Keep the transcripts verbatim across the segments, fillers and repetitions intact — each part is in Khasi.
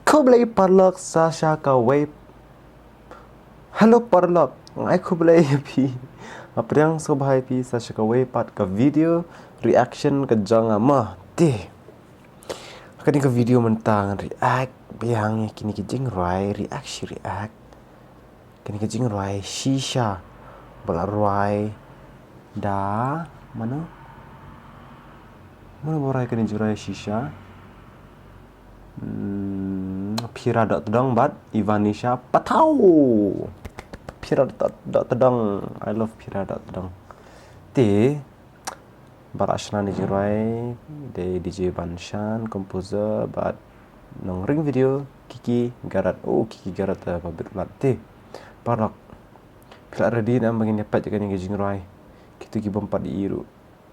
Khublei paralok sa sha kawei. Hello paralok, nga ai khublei ïa phi. Nga pdiang sngewbha ïa phi sa sha kawei pat ka video reaction ka jong nga mo. Te ha kane ka video mynta ngan react biang ïa kine ki jingrwai, react shi react. Kane ka jingrwai Shisha ba la rwai da mano? Mano ba rwai kane jingrwai Shisha? Hmm, Phira Dohtdong bad Ivanisha Pathau. Phira Doht-, Dohtdong. I love Phira Dohtdong. Te ba la shna ne jingrwai dei D J Banshan, composer bad nongring video Kiki Garat. Oh, Kiki Garat, eh, ba bit bad te. Paralok, phi la ready ne em ba ngin ïa peit ïa kane ka jingrwai? Kito ki bym pat ïohi ruh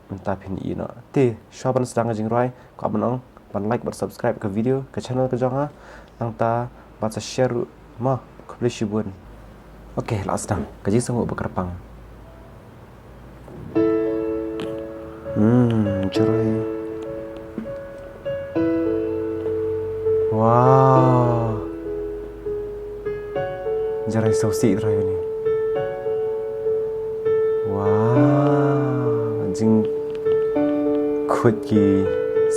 mynta phin ïohi noh. Te shuwa ban sdang ka jingrwai, kwah ban ong ban like bad subscribe ka video, ka channel ka jong nga. Nangta ban sa share ruh mo. Khublei shibun. Ok, la sdang ka jingsngewnguh ba kyrpang. Hmm, jingrwai. Wow. Jingrwai sngewsih trai ni. Wow, jingkhuid ki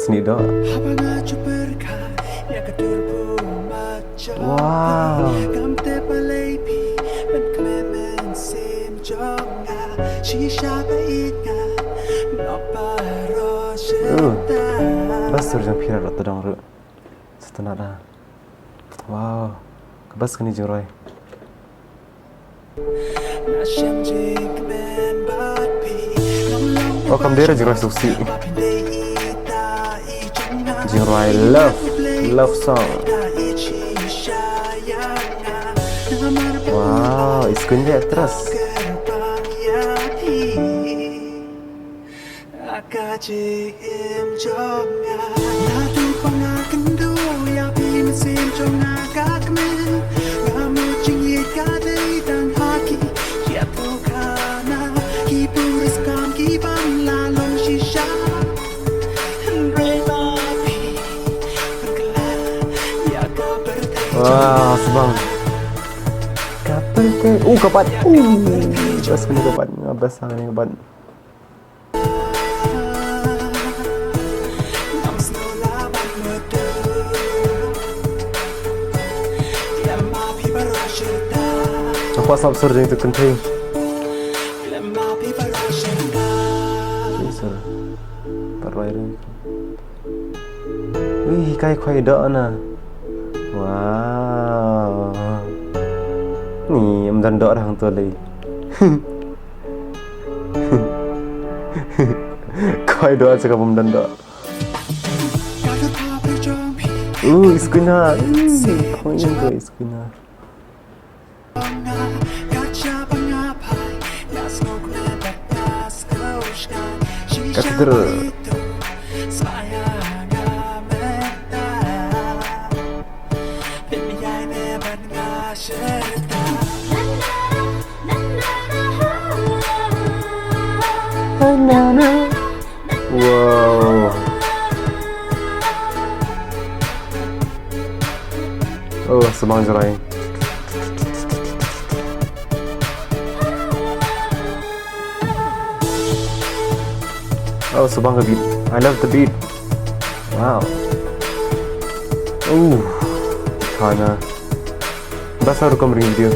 snieh doh. Haba nga ju pyrkhat ïa ka dur pummat jong phi, wow, kam tip balei phi ban kmen mynsiem jong nga. Shisha ba ïeit nga, nok baroh, oh, shynta. Ba sur jong Phira Dohtdong ruh. Sngewtynnat ah. Wow. Ka best kane jingrwai. Oh, kam dei re jingrwai sngewsih. Jingrwai love, love song. Wow, Iskuin dei actress. Ka jingim jong nga, naduh ba nga kynduh ïa phi mynsiem jong nga ka kmen. Nga mut jingïeit ka dei tang ha ki, ki ïathuh khana, ki puriskam ki bym lah long shisha. Hynrei ma phi pynkylla ïa ka pyrthei jong nga. Wah, sbang. Ka pyrthei, uh, ka pat, uh, best kane ka pat, best kane ka pat. Nga kwah sap sur jong tu kynthei. Sur. Pat rwai rwai. Ui, kai khwai doh na. Wow. Ni, ym don doh hangto lei. Khwai doh sa ka bym don doh. Uh, Iskuin ha. Uh, khwai doh Iskuin ha. Ka tdr. Wow. Oh, sbang jingrwai. Oh, sbang ka beat. I love the beat. Wow. Oh, khana. Best rukom ring video.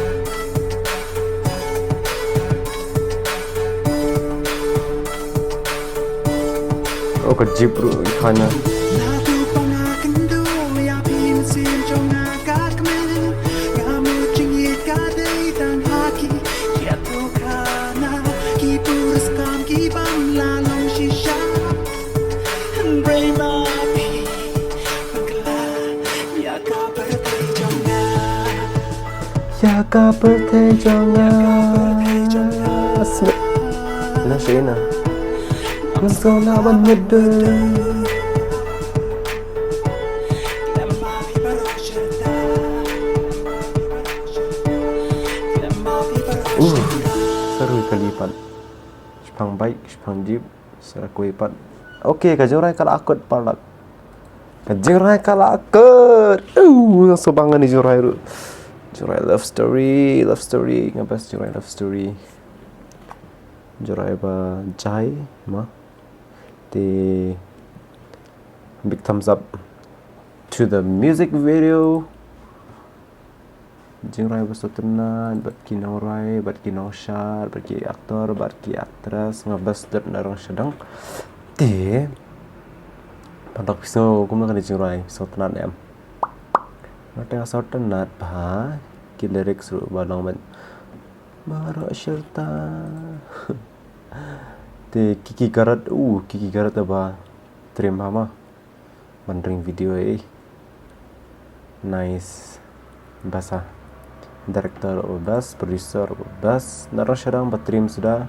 Oh, ka jip ruh i khana. Ïa ka pyrthei jong nga. Ïa ka pyrthei jong nga. Snap. Na shina. Ngam sngewlah ban mutdur. Uh, sa rwai kali pat. Shipang bike, shipang jeep, sa rwai kawei pat. Okay, ka jingrwai ka la kut paralok. Ka jingrwai ka la kut. Uh, nga sngewbha ïa kane ka jingrwai ruh. Jingrwai love story, love story, nga best jingrwai love story. Jingrwai ba jai, ma. Te big thumbs up to the music video. Jingrwai ba sngewtynnat, bad ki nongrwai, bad ki nongshad, bad ki actor, bad ki actress, nga best dep na rong shadang. Te, paralok phi sngew kumno kane ka jingrwai, sngewtynnat em? Nga te nga sngewtynnat ba, ki lyrics ruh ba long ban baroh shirta. Te Kiki Garod, uh, Kiki Garod ba trim ha ma. Ban ring video eh. Nice. Best ha. Director ba best, producer ba best. Na rong shadang ba trim suda.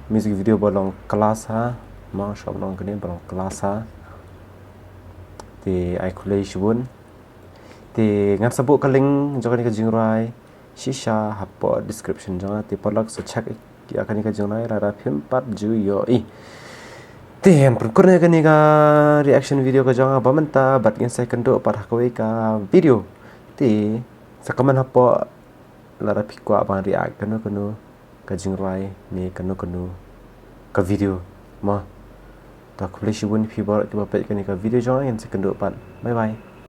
Music video ba long class ha. Ma shop long kane ba long class ha. Te ai khublei shibun. Te ngan sa buh ka link jong kane ka jingrwai shisha hapoh description jong nga, te paralok sa check ïa kane ka jingrwai lada phim pat ju ïohi. Te ngan pynkur ïa kane ka reaction video ka jong nga ba mynta, bad ngin sa ïakynduh pat ha kawei ka video. Te sa comment hapoh lada phi kwah ban react kano kano ka jingrwai ne kano kano ka video. Ma, ta khublei shibun phi baroh kiba peit kane ka video jong nga, ngin sa ïakynduh pat. Bye bye.